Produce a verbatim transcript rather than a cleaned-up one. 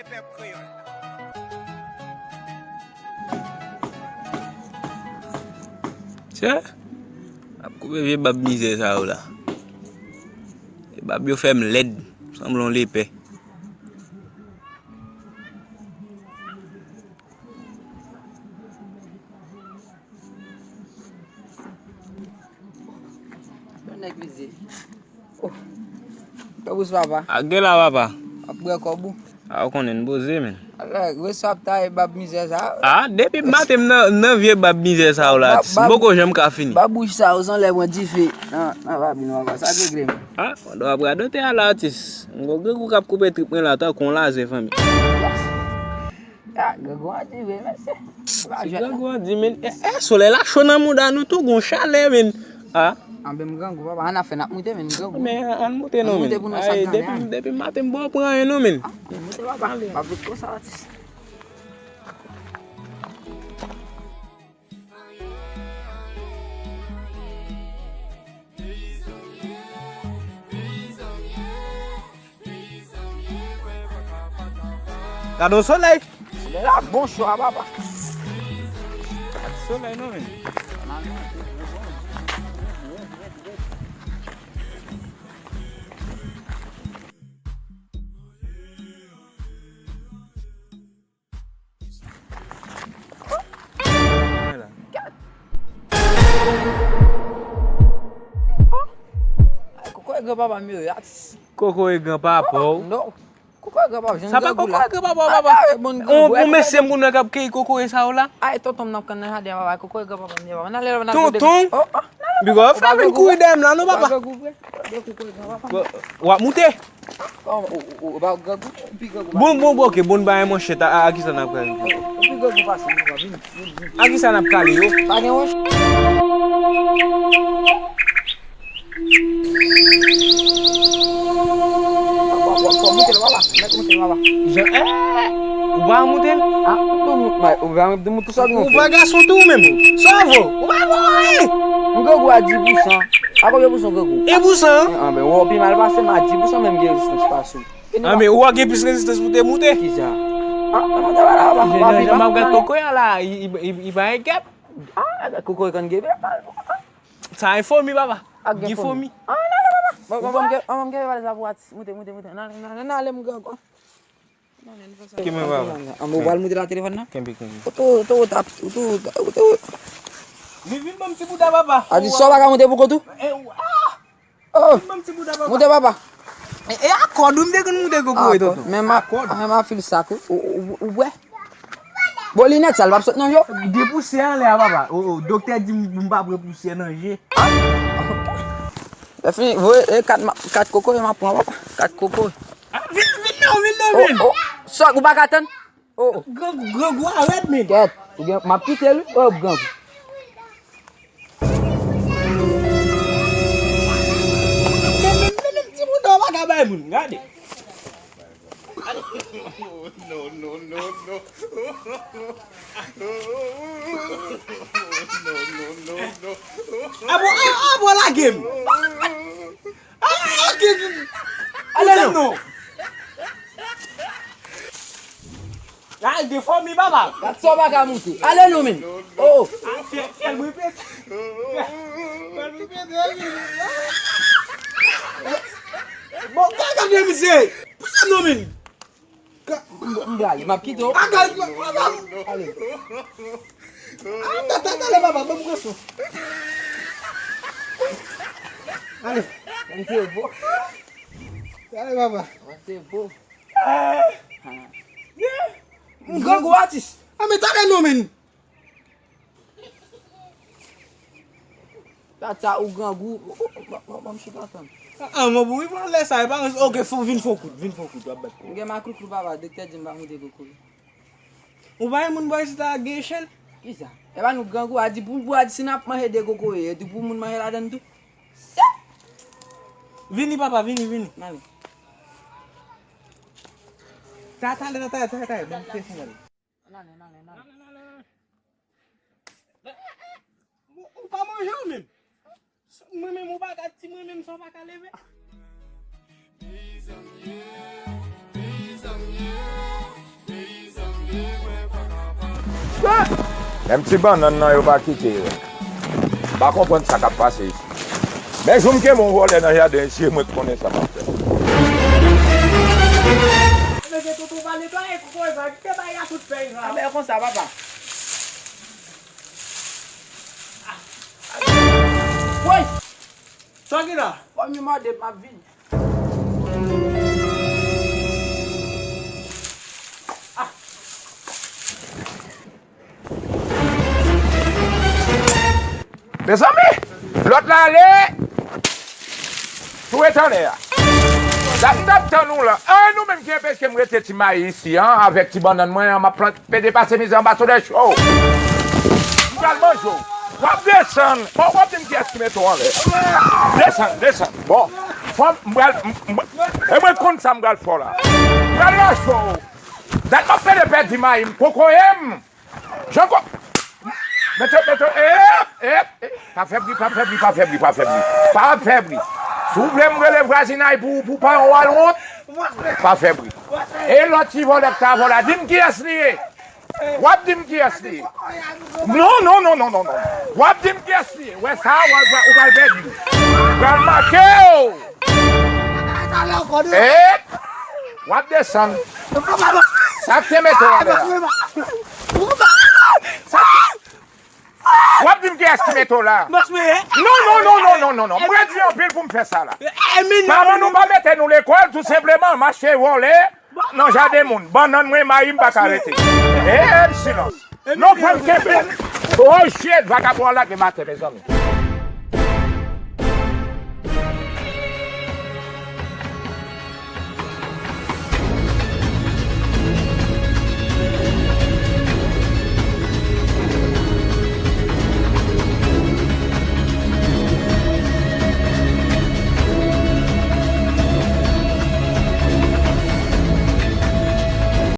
Tchè, ap koupe vye bab mizè sa yo la. E bab yo fè m lèd, sanble yon lepè. Yon nèg vize. Oh. Kòb ou sou papa? A gen la papa. Ap bwè kòb ou? A ou konnen n poze men. Alò, resò ap taye bab mizè sa. A, depi maten m nan, nan vye bab mizè sa yo la, atis. M poko janm ka fini. Bab wouj sa yo, sanlè pran dife nan, nan babin papa. Sa k regle men? A, pandan w ap radote a la, atis. M gon grangou k ap koupe trip mwen la, tankou yon lazè fanmi. Ah, grangou an di vre, mesye. Ti grangou an di, men, e, e, solèy la cho nan mouda nou tou, gon chalè, men. Ah. Anben m grangou, papa, ann ap fè, n ap moute, men, m grangou. Men, ann moute non, men. Ann moute pou nou sa. Depi, depi maten, m ba w pran anyen non, men. Ah, ann moute, papa. M ap vit konsa, atis. Gade yon solèy. Solèy la bon cho a papa. Solèy non men. Kokoye granpapa m yo, atis. Kokoye granpapa w? Non. Kokoye granpapa, jan grangou la. Sa pa kokoye granpapa w, papa. Yon mesye m konnen k ap keyi kokoye sa yo la. Ay, tonton m nan k nan jaden an, papa. Kokoye granpapa m ye, papa. N ale, n ale. Tonton? Big up, fè vin kouri dèyè m la, non, papa. W ap moute? Ou pa grangou, ou pi grangou. Bon, bon, bon, ok, bon, bay manchèt, a, a, a kisa n ap kale? Ou pi grangou pase m, papa, vini, vini, vini. A kisa n ap kale yo? Pa gen wòch. Fò, fò, fò moute l, papa. Mèt moute l, papa. Jan, eh, ou pa moute l? Ah, ou moute, ou pa moute tout sa. Ou pa gason tou, ou menm. Sa vo? Ou pa vo, eh! M grangou a dis pousan. A konbyen pousan w grangou? En pousan? Anben, ou pi mal pase m a dis pousan, men m gen rezistans pase w. Anben, ou a gen plis rezistans pou te moute. Kisa? Ah, mwen te wè la, papa. Jan, jan m ap gad kokoye a la, i, i, i, i pa egèt. Ah, kokoye konn gen bèl. Sa e fomi, papa. Gen fomi. Ah, non, non, papa. Bon, bon, bon, m gen, bon, m gen valiz la pou atis. Moute, moute, moute. Nan, nan, nan, nan, ale m grangou. Ki mwen, papa? An, ou pral moute la telefòn nan? Kenbe, kenbe. Oto, oto, oto, oto, oto. Vin, vin, ban m ti bouda, papa. A di sa w pa ka moute pou kont ou? Eh, ah! Oh! Ban m ti bouda, papa. Moute, papa. E, e a kòd, ou m te konn moute kokoye, tonton. Men ma, men ma fil sa kou. Ou, ou, ou bwè? Bon, linèt sa, l p ap sot nan je w? Gen pousyè anlè a, papa. O, o, doktè di m pou m pa pran pousyè nan je. Lè fini, voye, e, kat ma, kat kokoye m ap pran, papa. Kat kokoye. Ah, vin, vin non, vin non, vin. Oh, oh. Sa, ou pa ka tann? Oh, oh. Grangou, grangou a rèd, men. Kèt, ou gen, m ap kite l, wi. Oh, grangou. Men, men, men, men, ti bouda w pa ka bay moun, gade. Non, non, non, non. Non, non, non, non. Abo, a, abo, lage m. Ah, ok, ok. Ale non. Ay, gen fomi, papa. Gad sa w pa ka moute. Ale non, men. Oh, oh. Ah, fè, fè l repete. Fè, fè l repete, wi. Bon, gad, gad, mesye. Pouse non, men. Ka-, m, m prale, m ap kite w. Bagay, bagay. Ale. Ah, ta, ta, talè, papa, ban m pran sou. Ale. M te bo. Talè, papa. M te bo. Ah. M grangou atis. Ah, men talè non, men. Tata ou grangou. Ban m chita tann. Ah, ah, mon bouyi, pran lè sa, e pa, ok, fò, vin fon kout, vin fon kout, w ap bat kou. M gen maklouklou, papa, doktè di m pa moute kokoye. Ou pa gen moun bò isit la gen echèl? Kisa? E pa nou grangou, a di pou, pou a di si n ap manje de kokoye, e di pou moun manje ladann tou. Sa! Vini, papa, vini, vini. N ale. Ta, ta, ta, ta, ta, ta, ban m fè sinyal. N ale, n ale, n ale. Ou, ou pa manje ou menm? Mwen menm ou pa ka ti mwen menm san pa ka leve. Menm ti bannann nan, yo pa kite yo. M pa konprann sa k ap pase isit. Men jou m kenbe yon vòlè nan jaden isi, e mwen k konnen sa m ap fè. Mesye, tonton va netwaye koko sa, kite bagay la tout fèy sa. Anben, konsa, papa. Woy! Sa ki la? Fò m mande, m ap vini. Mezanmi, lòt la ale. Tou ret anlè a. Dat m t ap tann ou la. An, nou menm ki enpeche m rete ti mayi isi an, avèk ti bannann mwen an, m ap plant, pede pase mizè anba solèy cho. M pral manje w. W ap desann. Bon, w ap di m kiyès ki mete w anlè. Desann, desann. Bon, fò m, m pral, m, m, e mwen konn sa m pral fè w la. M pral lòche w. Dat m ap pede pèdi mayi m, kokoye m. Janko! Mete, mete, ep, ep, ep. Pa fè bri, pa fè bri, pa fè bri, pa fè bri. Pa fè bri. Si w vle m rele vwazinay pou, pou paran w al wont, pa fè bri. E lòt ti vòlè k t avè w la, di m kiyès li ye. W ap di m kiyès li ye. Non, non, non, non, non, non. W ap di m kiyès li ye. Wè sa, w al, ou pral pèdi. Pral make w. Ep! W ap desann. Sa k te mete w anlè a? Sa k- W ap di m kiyès ki mete w la? Non, non, non, non, non, non, non. M redi anpil pou m fè sa la. Paran nou pa mete nou lekòl, tou senpleman, m achte vòlè nan jaden moun. Bannann mwen, mayi m pa ka rete. E, e, silans. Non, pran m kenbe. Oh shit, vagabon an lage m atè, mezanmi.